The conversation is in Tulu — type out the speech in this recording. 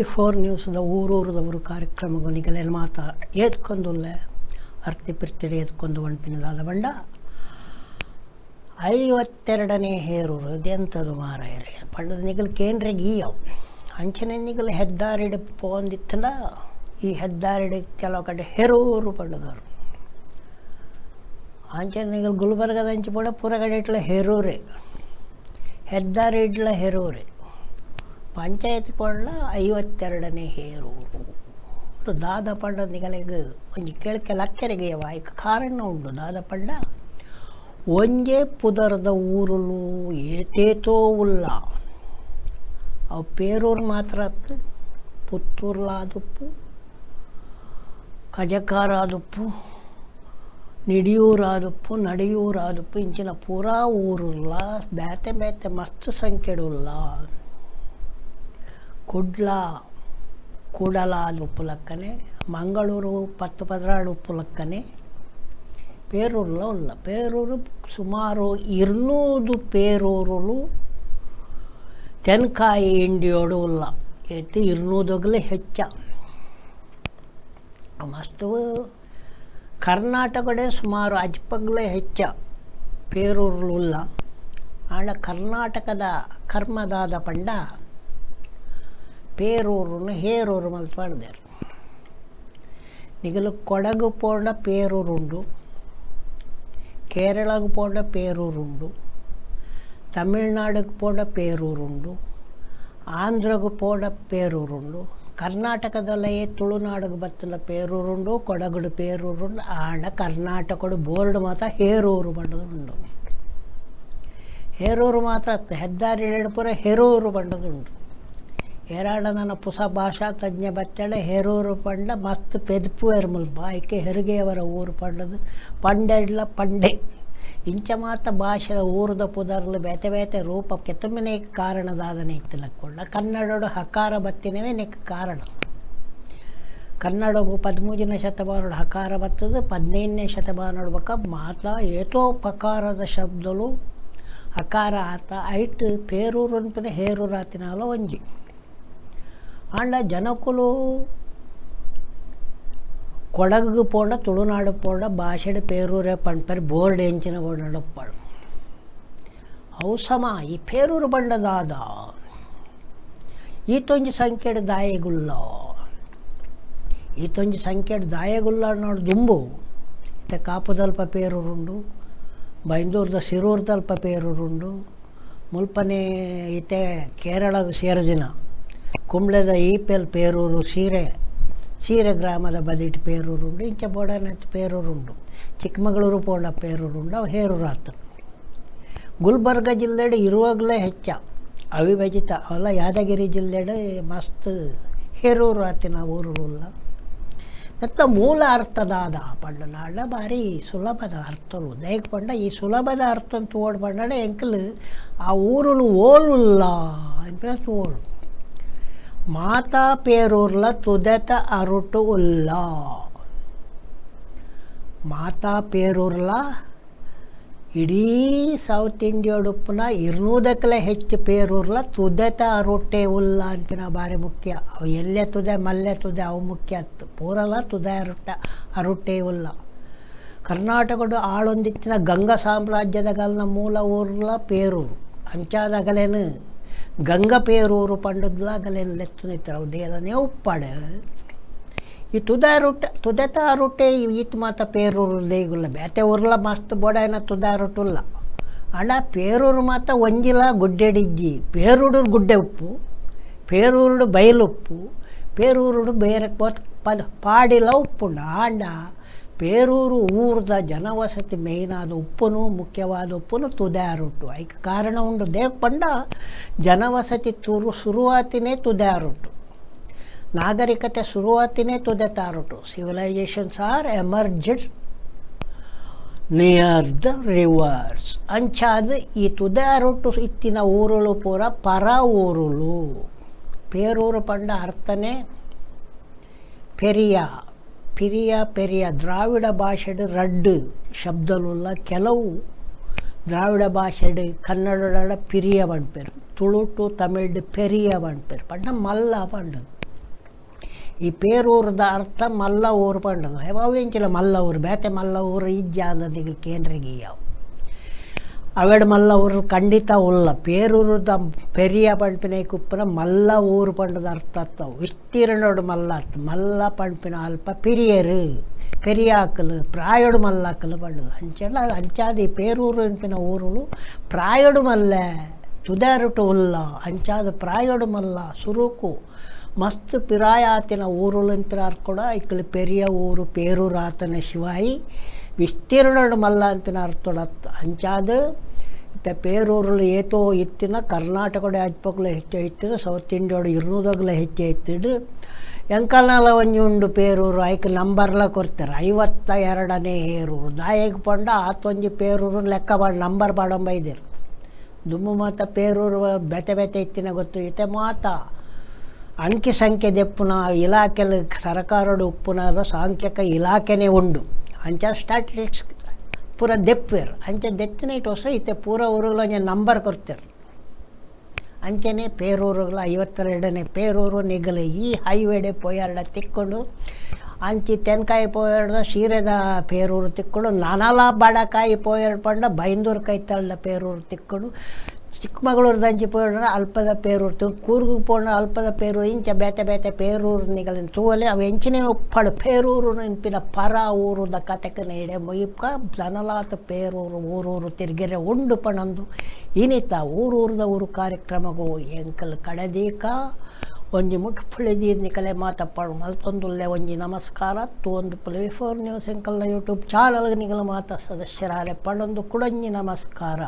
V4 ನ್ಯೂಸ್ದ ಊರೂರದವರು ಕಾರ್ಯಕ್ರಮಗೂ ನಿಗಲೆಲ್ ಮಾತ ಏತ್ಕೊಂದುಲ್ಲೆ ಅರ್ತಿ ಪಿರ್ತಿಡೆ ಏತ್ಕೊಂಡು ಒಣ್ಪಿನದಾದ ಬಂಡ 52ನೇ ಹೇರೂರು ಇದೆಂಥದ್ದು ಮಾರಾಯರೆ ಪಂಡದ ನಿಗಲ್ ಕೇಂದ್ರ ಗೀಯವು ಅಂಚನೆ ನಿಗಲ್ ಹೆದ್ದಾರಿಡ ಪೋಂದಿತ್ತಂಡ ಈ ಹೆದ್ದಾರಿಡ ಕೆಲವು ಕಡೆ ಹೆರೂರು ಪಂಡದವರು ಅಂಚನೆ ನಿಗಲ್ ಗುಲ್ಬರ್ಗದ ಅಂಚೆ ಪೋಡ ಪೂರ ಕಡೆ ಇಟ್ಲ ಹೆರೂರೇ ಹೆದ್ದಾರಿ ಇಡ್ಲ ಹೆರೂರೇ ಪಂಚಾಯತ್ ಪಂಡ 52ನೇ ಹೇರೂರು ದಾದ ಪಂಡ ನಿಗಲೆಗ್ ಒಂಜಿ ಕೇಳ್ಕೆ ಲಕ್ಕೆರೆಗೆ ವಾಯ್ಕ ಕಾರಣ ಉಂಡು. ದಾದ ಪಂಡ ಒಂಜೇ ಪುದರ್ದ ಊರುಲು ಏತೇತೋ ಉಲ್ಲ ಅವು ಪೇರೂರು ಮಾತ್ರ ಅತ್ತು ಪುತ್ತೂರ್ಲಾದುಪ್ಪು ಕಜಕಾರಾದುಪ್ಪು ನಿಡಿಯೂರಾದುಪ್ಪು ನಡೆಯೂರಾದುಪ್ಪು ಇಂಚಿನ ಪೂರಾ ಊರುಲ್ಲ ಬೇತೆ ಬೇತೆ ಮಸ್ತ್ ಸಂಖ್ಯೆಡುಲ್ಲ. ಕುಡ್ಲ ಕೂಡಲ ಉಪ್ಪು ಲಕ್ಕನೆ ಮಂಗಳೂರು 10 16 ಉಪ್ಪು ಲಕ್ಕನೆ ಪೇರೂರ್ಲ ಉಲ್ಲ. ಪೇರೂರು ಸುಮಾರು 200 ಪೇರೂರುಲು ತೆನ್ಕಾಯಿ ಇಂಡಿಯೋಡು ಉಲ್ಲ ಏತ್ 200 ಹೆಚ್ಚ ಮಸ್ತ್ ಕರ್ನಾಟಕಡೆ ಸುಮಾರು ಅಜ್ಪಗ್ಲೇ ಹೆಚ್ಚ ಪೇರೂರ್ಲು ಉಲ್ಲ. ಆಂಡ ಕರ್ನಾಟಕದ ಕರ್ಮದಾದ ಪಂಡ ಪೇರೂರುನು ಹೇರೂರು ಮಲ್ತ್ ಪಂಡ್ದೆರ್. ನಿಗಲು ಕೊಡಗು ಪೋಂಡ ಪೇರೂರುಂಡು, ಕೇರಳಗ್ ಪೋಂಡ ಪೇರೂರುಂಡು, ತಮಿಳ್ನಾಡಿಗೆ ಪೋಂಡ ಪೇರೂರುಂಡು, ಆಂಧ್ರಗ್ ಪೋಂಡ ಪೇರೂರುಂಡು, ಕರ್ನಾಟಕದಲ್ಲೇ ತುಳುನಾಡಿಗೆ ಬತ್ತಿನ ಪೇರೂರುಂಡು, ಕೊಡಗುಡು ಪೇರೂರುಂಡು. ಆಂಡ ಕರ್ನಾಟಕಡು ಬೋರ್ಡ್ ಮಾತ್ರ ಹೇರೂರು ಪಂಡದುಂಡು. ಹೇರೂರು ಮಾತ್ರ ಹೆದ್ದಾರಿ ಪೂರ ಹೆರೂರು ಪಂಡದುಂಡು. ಏರಾಡ ನನ್ನ ಪುಸ ಭಾಷಾ ತಜ್ಞ ಬತ್ತಳೆ ಹೇರೂರು ಪಂಡ ಮಸ್ತ್ ಪೆದ್ಪುವೆರ್ ಮುಲ್ಪ ಐಕೆ ಹೆರಿಗೆಯವರ ಊರು ಪಂಡದು ಪಂಡೆಡ್ಲ ಪಂಡೆ ಇಂಚ ಮಾತ ಭಾಷೆದ ಊರದ ಪುದರ್ಲು ಬೇತೆ ಬೇತೆ ರೂಪ ಕೆತ್ತುಮಿನೇಕ್ ಕಾರಣದಾದನೆ ಇತ್ತಿಲಕ್ಕೊಂಡ ಕನ್ನಡೋಡು ಹಕಾರ ಬತ್ತಿನವೇ ನೆಕ್ ಕಾರಣ. ಕನ್ನಡಗು 13ನೇ ಶತಮಾನೋಡು ಹಕಾರ ಬತ್ತದು, 15ನೇ ಶತಮಾನೋಡು ಬೊಕ್ಕ ಮಾತಾ ಏತೋ ಪಕಾರದ ಶಬ್ದಲು ಹಕಾರ ಆತ ಐಟ್ ಪೇರೂರು ಅನ್ಪಿನ ಹೇರೂರು ಆತಿನಾಲ ಒಂಜಿ. ಆಂಡ ಜನಕುಲು ಕೊಡಗು ಪೋಂಡ ತುಳುನಾಡು ಪೋಂಡ ಭಾಷೆಡ್ ಪೇರೂರೇ ಪಣ್ಪೆರ್ ಬೋರ್ಡ್ ಎಂಚಿನ ಬೋರ್ಡ್ ಉಪ್ಪಾಡು ಅವು ಸಮ ಈ ಪೇರೂರು ಬಂಡದಾದ ಈತೊಂಜಿ ಸಂಖ್ಯೆಡ್ ದಾಯೆಗುಲ್ಲ ಈತೊಂಜಿ ಸಂಖ್ಯೆಡ್ ದಾಯೆಗುಲ್ಲ ಅನ್ನೋಡು ದುಂಬು ಇತ್ತೆ ಕಾಪುದಲ್ಪ ಪೇರೂರುಂಡು, ಬೈಂದೂರ್ದ ಸಿರೂರ್ದಲ್ಪ ಪೇರೂರುಂಡು, ಮುಲ್ಪನೆ ಇತ್ತೆ ಕೇರಳಗ್ ಸೇರದಿನ ಕುಂಬ್ಳೆದ ಈಪೆಲ್ ಪೇರೂರು ಸೀರೆ ಸೀರೆ ಗ್ರಾಮದ ಬದಿಟ್ ಪೇರೂರುಂಡು, ಇಂಚ ಬೋಡನತ್ ಪೇರೂರುಂಡು, ಚಿಕ್ಕಮಗಳೂರು ಪೋಂಡ ಪೇರೂರುಂಡು, ಅವು ಹೇರೂರು ಆತ. ಗುಲ್ಬರ್ಗ ಜಿಲ್ಲೆಡ್ ಇರುವಾಗಲೇ ಹೆಚ್ಚ ಅವಿಭಜಿತ ಅವೆಲ್ಲ ಯಾದಗಿರಿ ಜಿಲ್ಲೆಡ್ ಮಸ್ತ್ ಹೇರೂರು ಆತಿನ ಊರುಲ್ಲ. ಮತ್ತು ಮೂಲ ಅರ್ಥದಾದ ಪಂಡ ಭಾರಿ ಸುಲಭದ ಅರ್ಥಲು ದಯಕ್ ಪಂಡ ಈ ಸುಲಭದ ಅರ್ಥ ತೋಡ್ ಪಂಡ ಎಂಕಲ್ ಆ ಊರುಲು ಓಲುಲ್ಲ ಅಂತ ತೋಡು. ಮಾತಾ ಪೇರೂರ್ಲ ತುದೆತ ಅರುಟು ಉಲ್ಲ ಮಾತಾ ಪೇರೂರ್ಲ ಇಡೀ ಸೌತ್ ಇಂಡಿಯಾಡುಪ್ಪುನ 200ಕ್ಕಲೇ ಹೆಚ್ಚು ಪೇರೂರ್ಲ ತುದೆತ ಅರುಟೆ ಉಲ್ಲ ಅಂಪಿನ ಭಾರಿ ಮುಖ್ಯ. ಅವು ಎಲ್ಲೆ ತುದೆ ಮಲ್ಲೆ ತುದೆ ಅವು ಮುಖ್ಯ ಅತ್ತು ಪೂರಲ ತುದೆ ಅರುಟೆ ಉಲ್ಲ. ಕರ್ನಾಟಕಡು ಆಳೊಂದಿತ್ತಿನ ಗಂಗಾ ಸಾಮ್ರಾಜ್ಯದ ಗಲ್ನ ಮೂಲ ಊರ್ಲ ಪೇರೂರು ಅಂಚಾದಗಲೇನು ಗಂಗ ಪೇರೂರು ಪಂಡದ್ಲ ಅಗಲೇನು ಲೆತ್ತನಿತ್ತರ ಅವು ದೇದನೇ ಉಪ್ಪಾಡು. ಈ ತುದೆತ ಅರುಟೆ ಈತ ಮಾತ ಪೇರೂರು ದೇಗುಲ್ಲ ಬೇತೆ ಊರ್ಲ ಮಸ್ತ್ ಬೋಡಾಯನ ತುದೆ ಅರುಟುಲ್ಲ. ಆಂಡ ಪೇರೂರು ಮಾತ ಒಂಜಿಲ ಗುಡ್ಡೆಡಿಜ್ಜಿ ಪೇರೂರು ಗುಡ್ಡೆ ಉಪ್ಪು, ಪೇರೂರುಡು ಬಯಲುಪ್ಪು, ಪೇರೂರುಡು ಬೇರೆ ಪಾಡಿಲ ಉಪ್ಪುಂಡು. ಆಂಡ ಪೇರೂರು ಊರ್ದ ಜನವಸತಿ ಮೇಯ್ನಾದ ಉಪ್ಪುನು ಮುಖ್ಯವಾದ ಉಪ್ಪುನು ತುದೆ ಅರುಟು ಐಕ್ ಕಾರಣ ಉಂಡು. ದೇವ್ ಪಂಡ ಜನವಸತಿ ಶುರುವಾತಿನೇ ತುದೆ ಅರುಟು, ನಾಗರಿಕತೆ ಶುರುವಾತಿನೇ ತುದೆ ತಾರುಟು. Civilizations are emerged near the rivers ಅಂಚಾದ ಈ ತುದೆ ಅರುಟು ಇತ್ತಿನ ಊರುಲು ಪೂರ ಪರ ಊರುಲು. ಪೇರೂರು ಪಂಡ ಅರ್ಥನೇ ಪೆರಿಯ ಪಿರಿಯ ಪೆರಿಯ ದ್ರಾವಿಡ ಭಾಷೆಡ್ ರಡ್ಡು ಶಬ್ದಲುಲ್ಲ. ಕೆಲವು ದ್ರಾವಿಡ ಭಾಷೆಡ್ ಕನ್ನಡಡ ಪಿರಿಯ ಪನ್ಪೆರ್, ತುಳುಟು ತಮಿಳ್ಡ್ ಪೆರಿಯ ಪನ್ಪೆರ್ ಪಂಡ ಮಲ್ಲ ಪಂಡ. ಈ ಪೇರೂರದ ಅರ್ಥ ಮಲ್ಲ ಊರು ಪಂಡದು. ಅವು ಎಂಚಿನ ಮಲ್ಲ ಊರು ಬೇತೆ ಮಲ್ಲ ಊರು ಇಜ್ಜಾದ ನಿಗಲ್ ಕೇಂದ್ರಿಗೆ ಅವು ಅವೆಡ್ ಮಲ್ಲ ಊರು ಖಂಡಿತ ಉಲ್ಲ. ಪೇರೂರುದ ಪೆರಿಯ ಪಂಪಿನ ಕುಪ್ಪನ ಮಲ್ಲ ಊರು ಪಂಡದ ಅರ್ಥ ಅತ್ತವು. ವಿಸ್ತೀರ್ಣೋಡು ಮಲ್ಲ ಅತ್ತು. ಮಲ್ಲ ಪಂಪಿನ ಅಲ್ಪ ಪಿರಿಯರು ಪೆರಿಯಾಕಲು ಪ್ರಾಯೋಡು ಮಲ್ಲಾಕಲು ಪಂಡದು. ಅಂಚೆಲ್ಲ ಅಂಚಾದಿ ಪೇರೂರು ಅನ್ಪಿನ ಊರುಲು ಪ್ರಾಯೋಡು ಮಲ್ಲ ತುದಾರುಟು ಉಲ್ಲ. ಅಂಚಾದ ಪ್ರಾಯೋಡು ಮಲ್ಲ ಸುರುಕು ಮಸ್ತ್ ಪಿರಾಯಾತಿನ ಊರುಲು ಅನ್ಪಿನ ಕೂಡ ಇಕ್ಕಲು ಪೆರಿಯ ಊರು ಪೇರೂರು ಆತನ ಶಿವಾಯಿ ವಿಸ್ತೀರ್ಣಡು ಮಲ್ಲ ಅನ್ಪಿನ ಅರ್ಥೊಡತ್ತು. ಅಂಚಾದ ಇತ್ತ ಪೇರೂರುಲು ಏತೋ ಇತ್ತಿನ ಕರ್ನಾಟಕದ ಅಜ್ಪಕ್ಲು ಹೆಚ್ಚು ಇತ್ತಿನ ಸೌತ್ ಇಂಡಿಯಾಡು ಇರ್ನೂದಗ್ಲ ಹೆಚ್ಚು ಇತ್ತಿಡು. ಎಂಕಲ್ನಲ ಒಂಜಿ ಉಂಡು ಪೇರೂರು ಐಕ್ ನಂಬರ್ಲ ಕೊರ್ತಾರೆ 52ನೇ ಹೇರೂರು ದಾಯೆಗ್ ಪಂಡ ಆತೊಂಜಿ ಪೇರೂರು ಲೆಕ್ಕ ಪಾಡ್ ನಂಬರ್ ಪಾಡೊಂಬೈದೆರ್. ದುಂಬು ಮಾತ ಪೇರೂರು ಬೇತೆ ಬೇತೆ ಇತ್ತಿನ ಗೊತ್ತು. ಇತ್ತೆ ಮಾತ ಅಂಕಿ ಸಂಖ್ಯೆ ದೆಪ್ಪುನ ಇಲಾಖೆಲು ಸರಕಾರಡು ಉಪ್ಪುನಾದ ಸಾಂಖ್ಯಿಕ ಇಲಾಖೆನೇ ಉಂಡು. ಅಂಚ ಸ್ಟ್ಯಾಟಿಸ್ಟಿಕ್ಸ್ ಪೂರ ದೆಪ್ಪುವೆರ್. ಅಂಚ ದೆತ್ತಿನ ಇಟ್ಟೋಸ್ರ ಇತ್ತೆ ಪೂರ ಊರುಗಳ ಒಂಜಿ ನಂಬರ್ ಕೊರ್ತೆರ್. ಅಂಚನೆ ಪೇರೂರುಗಳ 52ನೇ ಪೇರೂರು ನಿಗಲು ಈ ಹೈವೇಡೆ ಪೋಯಾರ್ಡ ತಿಕ್ಕೊಂಡು ಅಂಚಿ ತೆನ್ಕಾಯಿ ಪೋಯಾರ್ಡ ಸೀರೆದ ಪೇರೂರು ತಿಕ್ಕೊಂಡು ನಾನಾಲ ಬಡಕಾಯಿ ಪೋಯಾರ್ಡ್ ಪಂಡ ಬೈಂದೂರು ಕೈತಲ್ದ ಪೇರೂರು ತಿಕ್ಕೊಂಡು ಚಿಕ್ಕಮಗಳೂರು ಅಂಚಿ ಪೋಯಾರ್ಡ ಅಲ್ಪದ ಪೇರೂರು ತಿಕ್ಕೊಂಡು ಕೂರ್ಗು ಪೋಂಡ ಅಲ್ಪದ ಪೇರೂರು ಇಂಚ ಬೇತೆ ಬೇತೆ ಪೇರೂರು ನಿಗಲಿನ ತೂವಲೆ ಅವು ಎಂಚಿನೇ ಉಪ್ಪಡು ಪೇರೂರು ನೆನ್ಪಿನ ಪರ ಊರುದ ಕತೆಕನ ಇಡೆ ಮೊಯ್ಪ ನನಲಾತ ಪೇರೂರು ಊರೂರು ತಿರ್ಗೆರೆ ಉಂಡು ಪಣಂದು ಇನಿತ ಊರೂರ್ದ ಊರು ಕಾರ್ಯಕ್ರಮಗು ಎಂಕಲ್ ಕಡೆದೀಕ ಒಂಜಿ ಮುಟ್ಪುಳಿ ನಿಕಲೆ ಮಾತಪ್ಪಾಡು ಮಲ್ತೊಂದುಲ್ಲೆ ಒಂಜಿ ನಮಸ್ಕಾರ. ತೂವೊಂದು ವಿ4 ನ್ಯೂಸ್ ಎಂಕಲ್ನ ಯೂಟ್ಯೂಬ್ ಚಾನಲ್ಗೆ ನಿಗಲ ಮಾತ ಸದಸ್ಯರಾಲೆ ಪಣೊಂದು ಕುಡಂಜಿ ನಮಸ್ಕಾರ.